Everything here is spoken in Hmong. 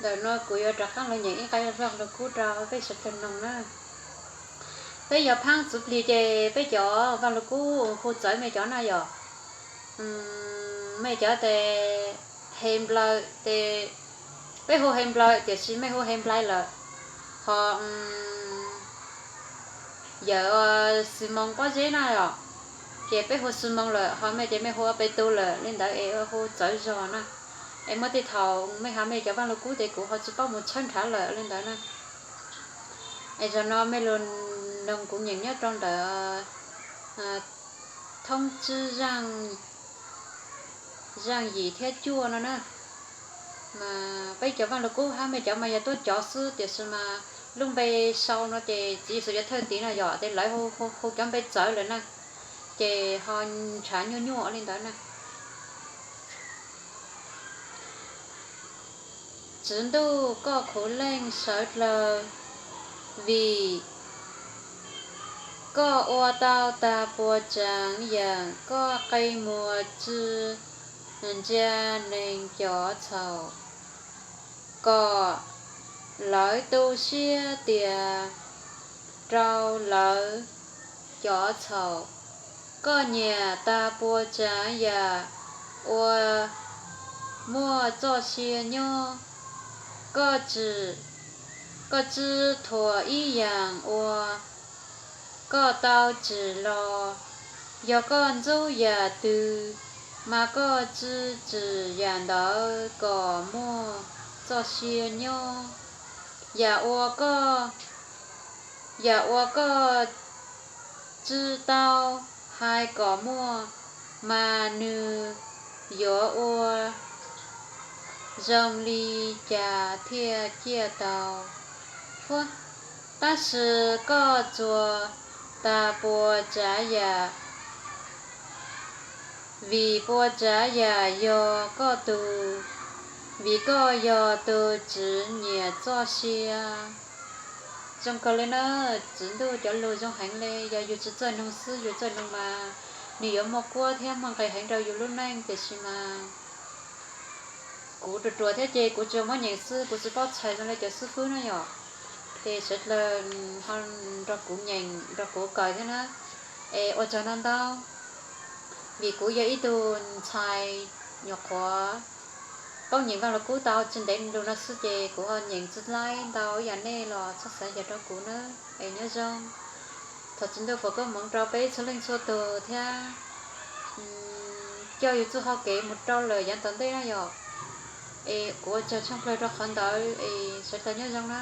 Ntawm no kuv yuav rov qab los nyeem ib qho Vaj Lug Kub rau peb sawv daws mloog na. Peb yog phaab txwv plig ces peb cov Vaj Lug Kub hu txawv mej cov na yom. Mej cov tes He Nplaws tes, peb hu He Nplaws tiam sis mej hu He Nplais lawm. Ho yawm Xwm Moos Pob Zeb na yom, ces peb hu Xwm Moos lawm, ho mej ces mej hu Pe Tus lawm, li ntawd es hu txawv zog na. Es muaj tej thaum mej has mej cov Vaj Lug Kub tes kuv ho tsis paub mus tshawb nrhav lawm li ntawd na. Es zaum no mej lug noog kuv nyeem nyob rau ntawm thoob tsib zaaj yim thiab cuaj no na. Mas peb cov Vaj Lug Kub hab mej cov mas yog tuab cov xwb, tiam sis mas lub npe sau no ces txiv Yexus cov thawj tiv no yom, ces lawv hu cov npe txawv lawm na, ces ho nrhav nyuaj nyuaj li ntawd na. Tswv Ntuj, koj khuv leej sawv dlawg, vim koj ua tau tag puas tsaav yaam, koj qe muag tsi ntsia neeg cov txhaum, kom lawv tu siab tias rau lawv cov txhaum. Koj nyiam tag puas tsaav yaam uas muaj txoj sia nyob. Koj tsi thuam ib yaam uas koj tau tsim los. Yog koj ntxub yaam twg, mas koj tsi tsim yaam ntawd kom muaj txoj sia nyob. Yaam ua koj, yaam ua koj tsi tau hais kom muaj, mas nwg yuav ua zoo li cas thiaj ciaj tau. Tab sis koj txuas tag puas tsaav yaam, vim puas tsaav yaam yog koj tug, vim koj yog tug tsi nyiam txoj sia. Zoo kawg li na, Tswv Ntuj cov lug zoo heev le, yog yug tsi txawj noog xwb, yug txawj noog mas nwg yuav muaj kuab thiab muaj nqe heev rau yug lub neej, tiam sis mas kuv ruam ruam thiab ces kuv tsuas muab nyeem xwb, kuv tsi paub txhais zoo le cov xib fwb na yom. Ces sawv dlawg ho nrog kuv nyeem nrog kuv kawm thiab na. Es ua tsaug ntau ntau, vim kuv yog ib tug ntxhais nyuam qhuav paub nyeem Vaj Lug Kub tau tsi ntev lug no xwb ces kuv ho nyeem tsi laib ntau, yog nej los txhob xav yog rau kuv na. Es nyob zoo, thov Tswv Ntuj foom koob hmoov rau peb txhua leej txhua tug thiab coj yug txuj hau kev mus rau lawm yav tom ntej na yom. Es kuv ua tsaug tshaaj plawg rau qhov ntawd es sawv dlawg nyob zoo na.